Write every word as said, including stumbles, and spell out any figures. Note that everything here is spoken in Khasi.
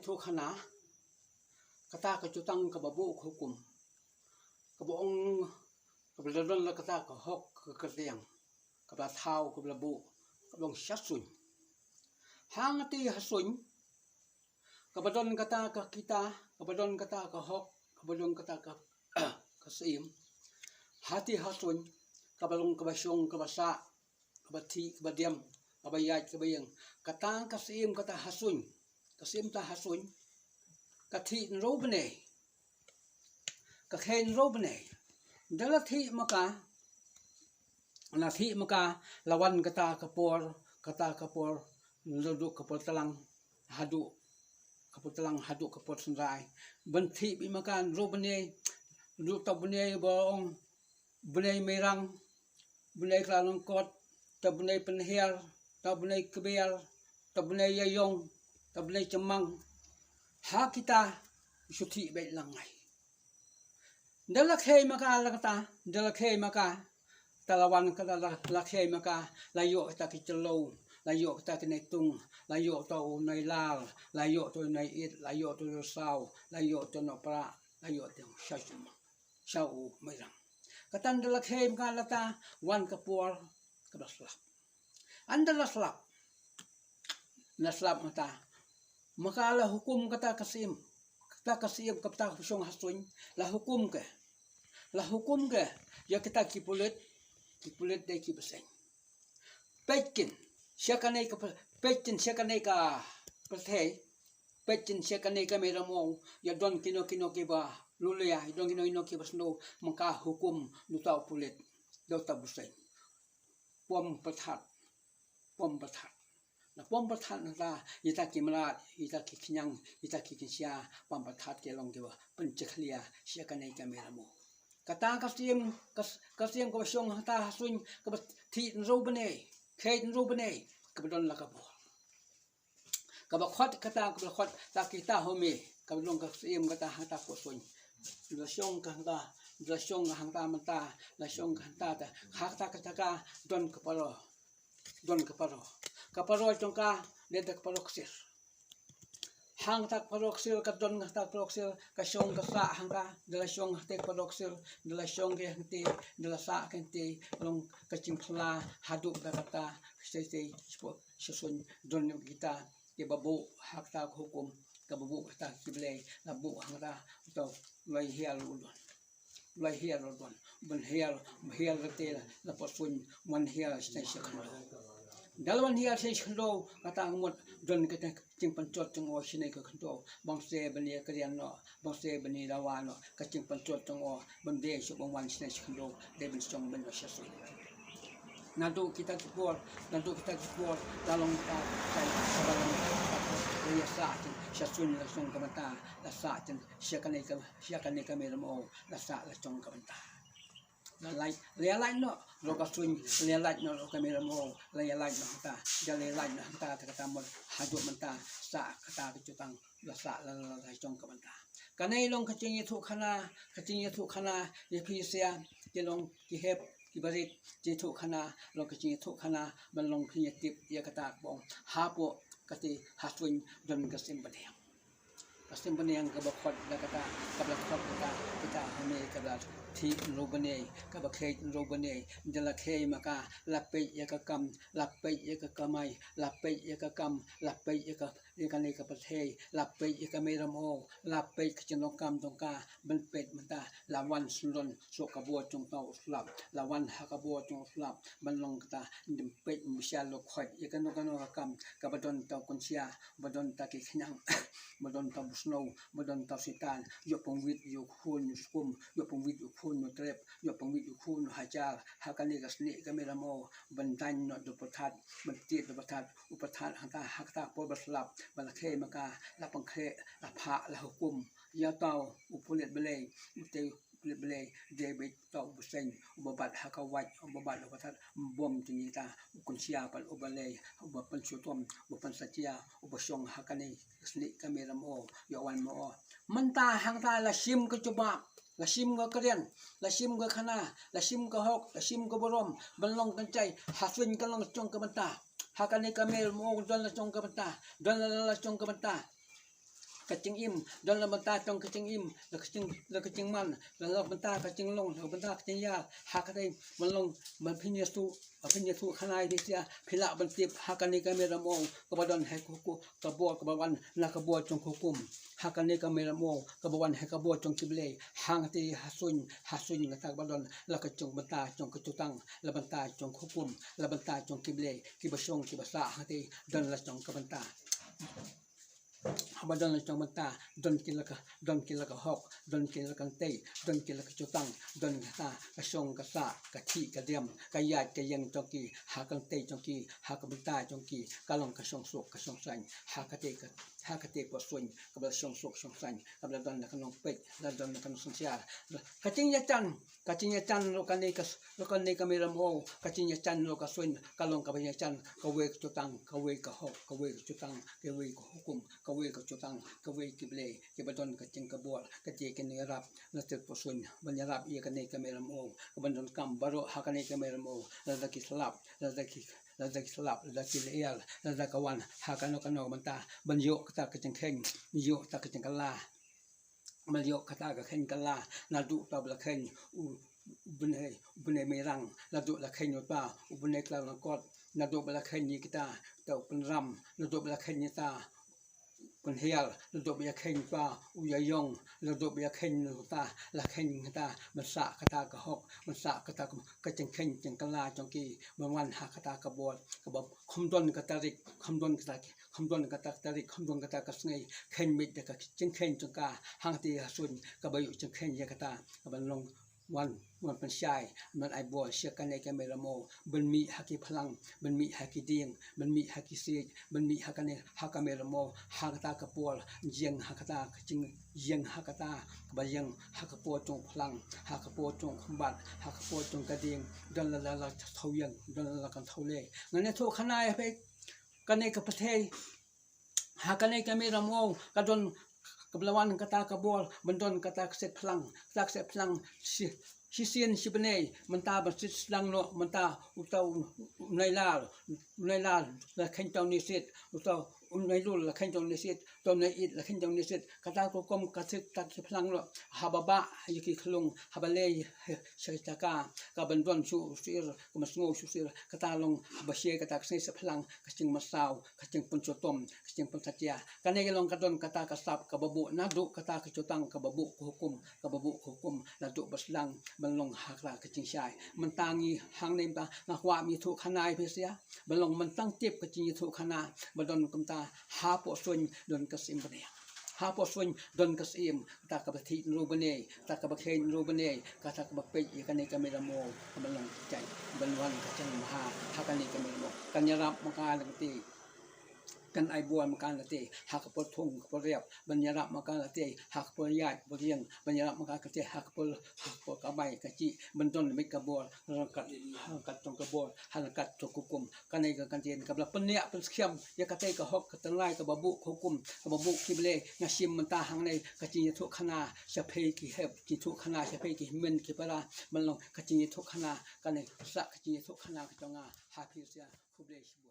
Tukhana, kata ka jutang kaba buh ka hukum, kaba ong, kaba la don la kata ka hok ka kyrteng, kaba la thaw, kaba la buh, kaba ong sha suiñ. Hangta ha suiñ, kaba don kata ka kita, kaba don kata ka hok, kaba don kata ka, ka syiem. Hati ha suiñ, kaba long, kaba shong, kaba sah, kaba thih, kaba diam, kaba ïaid, kaba ïeng. Kata ka syiem kata ha suiñ, ka syiem ta ha suiñ, ka thih hynriew bnai, ka khie hynriew bnai. Da la thih ma ka, la thih ma ka, la wan kata ka por, kata ka por, naduh ka por tlang haduh ka por tlang haduh ka por tynrai. Ban thih beit ma ka hynriew bnai, naduh ta bnai ba ong bnai Meirang, bnai Khlaw Lyngkot, ta bnai Pynhiar, ta bnai Kbiar, ta bnai Ïaïong, ta bnai Chemmang. Ha kita shu thih beit lang ngai. Da la khie ma ka la kata, da la khie ma ka, ta la wan kata, la, la khie ma ka, la ïoh kata ki jylliew, la ïoh kata ki naitung, la ïoh ta u nai Lal, la ïoh ta u nai It, la ïoh ta u Saw, la ïoh ta u Nohprah, la ïoh ta u sha Chemmang, sha u Meirang. Kata da la khie ma ka la ta, wan ka por, ka la slap. Ynda la slap, la slap ma ta, ma ka la hukum kata ka syiem, kata ka syiem kata ka shong ha suiñ, la hukum ka, la hukum ka ïa kita ki pulit, ki pulit dei ki bseiñ. Peit kin sha kane ka py-, peit kin sha kane ka pyrthei, peit kin sha kane ka Mei Ramew, ïa don kino kino kiba lulia, ïa don kino kino kiba sniew, ma ka hukum da uta u pulit, da uta u bseiñ. Pom pyrthat, pom pyrthat. La pom pyrthat na ta, ïa kita ki mrad, ïa kita ki khñiang, ïa kita ki kynsha, pom pyrthat ki long kiba pynjakhlia sha kane ka Mei Ramew. Kata ka syiem, ka s-, ka syiem kaba shong hangta ha suiñ, kaba thih hynriew bnai, khie hynriew bnai, kaba don la ka bor. Kaba khot kata, kaba khot ta kita home, kaba long ka syiem kata hangta ha suiñ. Da la shong ka hangta, da la shong ka hangta mynta, da la shong ka hangta ta, hangta kata ka don ka paro, don ka paro. Ka paro jong ka, dei da ka paro ksir. Hangta ka paro ksir, ka don hangta ka paro ksir, ka shong ka sah hangta, da la shong hangta ka paro ksir, da la shong ka hangta, da la sah ka hangta, long ka jingphla haduh da kata, shisha shisha shisha suiñ don kita kiba buh ha kata ka hukum, kaba buh kata ki blei, la buh hangta, to, loi hiar u don. Loi hiar u don. Ban hiar, ban hiar kata la, la pyrshun, wan hiar shisha shisha khyndew. Da la wan hiar shisha shisha khyndew, kata ka mut don kata ka jingpynjot jong u shisha ka khyndew. Bang shisha ban ïa kren noh, bang shisha ban ïa dawa noh, ka jingpynjot jong u, ban dei shu ban wan shisha shisha khyndew, dei ban shong ban noh shisha suiñ. Naduh kita ki por, naduh kita ki por, la long ta, ta, ta, la long ta, ta, ta, la ïa sah kin, shisha suiñ la shong ka bynta, la sah kin, sha kane ka, sha kane ka Mei Ramew, la sah la shong ka bynta. La lait, la ïa lait noh, ruh ka suiñ, la ïa lait noh, ruh ka Mei Ramew, la ïa lait noh hangta, da la ïa lait noh hangta, ta kata mut, haduh mynta, sah kata ka jutang, la sah la, la, la, la shong ka bynta. Kane long ka jingïathuhkhana, ka jingïathuhkhana, ïa phi sha, ki long ki hep, ki barit, jingïathuhkhana, long ka jingïathuhkhana, ban long phin ïa tip, ïa kata ka bong, hapoh, kata, ha suiñ, don ka syiem bneng. Ka syiem bneng kaba khot da kata, kaba la khot kata, kata hane kaba la thih hynriew bneng, kaba khie hynriew bneng, da la khie ma ka, la peit ïa ka kam, la peit ïa ka kamai, la peit ïa ka kam, la peit ïa ka, ïa kane ka pyrthei, la peit ïa ka Mei Ramew, la peit ka jingdonkam jong ka, ban peit mynta, la wan sngewdon, sha ka bor jong uta u slap, la wan ha ka bor jong u slap, ban long kata, ym peit ym bishar lukhoit, ïa kano kano ka kam, kaba don uta u kynsia, ba don ta ki khñiang, ba don ta u sniew, ba don ta u sitan, ïoh pynwit ïa u khun ïa u skum, ïoh pynwit ïa u khun ïa u trep, ïoh pynwit ïa u khun ïa u hajar, ha kane ka snieh ka Mei Ramew, ban daiñ noh da u pyrthat, ban tied da u pyrthat, u pyrthat hangta, ha kata por ba slap, ba la khie ma ka, la pynkhreh, la phah, la hukum, ïa uta u pulit blei, uta u pulit blei, dei beit uta u bseiñ, uba bat ha ka wait, uba bat ha u pyrthat, bym jingïada, u kynsia pat uba lei, uba pynshitom, uba pynsatia, uba shong ha kane ka snieh ka Mei Ramew, ïa wan mo. Mynta hangta la shim ka jubab, la shim ka kren, la shim ka khana, la shim ka hok, la shim ka burom, ban long kynjai, ha suiñ ka long shong ka bynta. Ha kane ka Mei Ramew don la shong ka bynta, don la la shong ka bynta. ka jingim, don la bynta jong ka jingim, la ka jing, la ka jingman, la la bynta ka jinglong, la bynta ka jingïar, ha kata ban long, ban pynïathuh, ban pynïathuh khana ïa phi sha, phi lah ban tip, ha kane ka Mei Ramew, kaba don ha ka hukum, ka bor kaba wan na ka bor jong ka hukum, ha kane ka Mei Ramew, kaba wan ha ka bor jong ki Blei, hangta ha suiñ, ha suiñ kata kaba don, la ka jong bynta jong ka jutang, la bynta jong ka hukum, la bynta jong ki Blei, kiba shong kiba sah hangta, don la jong ka bynta. Haba don la jong bynta, don ki la ka, don ki la ka hok, don ki la ka kynthei, don ki la ka jutang, don kata ka shong ka sah, ka thih ka diam, ka ïaid ka ïeng jong ki, ha ka kynthei jong ki, ha ka bynta jong ki, ka long ka shong suk ka shong saiñ, ha kata ka, ha kata ka suiñ, kaba la shong suk shong saiñ, kaba la don la ka nongpeit, la don la ka nongsynshar. Ka jingïajan, ka jingïajan ruh kane ka, ruh kane ka Mei Ramew, ka jingïajan ruh ka suiñ, ka long kaba ïajan, kawei ka jutang, kawei ka hok, kawei ka jutang, kawei ka hukum, kawei ka jutang, kawei ki Blei, kiba don ka jingkabor, ka jingïarap, la tyrpud suiñ, ban ïarap ïa kane ka Mei Ramew, kaban donkam baroh ha kane ka Mei Ramew, lada ki slap, lada ki, lada ki slap, lada ki lyer, lada ka wan, ha kano kano ka bynta, ban ïoh kata ka jingkheiñ, ïoh kata ka jingkylla. Ban ïoh kata ka kheiñ kylla, naduh uta ba la kheiñ u, u bnai, u bnai Meirang, naduh la kheiñ uta u bnai Kyllalyngkot, naduh ba la kheiñ ïa kita, kita u Pynram, naduh ba la kheiñ ïa kita u Pynhiar, naduh ba la kheiñ uta u Ïaïong, naduh ba la kheiñ uta, la kheiñ kata, ban sah kata ka hok, ban sah kata ka, ka jingkheiñ jingkylla jong ki, ban wan ha kata ka bor, kaba kham don ka tarik, kham don kata ki, kham don kata ka tarik, kham don kata ka sngi, kheiñ beit da ka jingkheiñ jong ka, hangta ha suiñ, kaba ïoh jingkheiñ ïa kata, kaban long wan, wan pynshai, ban ai bor sha kane ka Mei Ramew, ban mih ha ki phlang, ban mih ha ki dieng, ban mih ha ki siej, ban mih ha kane, ha ka Mei Ramew, ha kata ka por, ïeng ha kata ka jing, ïeng ha kata, kaba ïeng ha ka por jong phlang, ha ka por jong khymbat, ha ka por jong ka dieng, don la la la thaw ïeng, don la la kan thaw leh. Ngan ïathuh khana ïa phi, kane ka pyrthei, ha kane ka Mei Ramew, ka don, kaba la wan kata ka bor, ban don kata ka set phlang, kata ka set phlang, shi, shisien shibnai, mynta ban set phlang noh, mynta uta u, u Nailar, u Nailar, la kheiñ uta u Nisit, uta u Nailur, la kheiñ uta u Nisit, uta u Naiit, la kheiñ uta u Nisit, kata ka rukom ka set kata ka phlang noh, haba bah ïa ki khyllung, haba leh ïa, sha ka jaka, kaban don shu sir, kaban sngew shu sir, kata long, haba shai kata ka sngi sa phlang, ka jingmynsaw, ka jingpynshitom, ka jingpynsatia. Kane ka long ka don kata ka sap, kaba buh, naduh kata ka jutang, kaba buh ka hukum, kaba buh ka hukum, naduh ba sdang, ban long ha kata ka jingshai. Mynta ngi hangne mynta, nga kwah ïathuh khana ïa phi sha, ban long mynta tip ka jingïathuh khana, ba don kumta, hapoh suiñ, don ka syiem bneng. Hapoh suiñ, don ka syiem, kata kaba thied hynriew bneng, kata kaba kheiñ hynriew bneng, kata kaba peit ïa kane ka Mei Ramew, kaban long ka jaiñ, ban wan ka jaiñ bha, ha kane ka Mei Ramew. Kan ïarap ma ka lynti, kan ai bor ma ka lynti, ha ka por thung ka por riap, ban ïarap ma ka lynti, ha ka por ïaid por ïeng, ban ïarap ma ka lynti, ha ka por, ha ka por kamai kajih, ban don beit ka bor, ryngkat, ryngkat jong ka bor, ryngkat jong ka hukum, kane ka ktien, kaba la pynïap pynskhem, ïa katei ka hok, ka tynrai, kaba buh ka hukum, kaba buh ki Blei, nga shim mynta hangne, ka jingïathuh khana, sha phi ki hep, jingïathuh khana, sha phi ki hynmen ki para, ban long, ka jingïathuh khana, kane, sa ka jingïathuh khana, ka jong nga, ha phi sha, khublei shibun.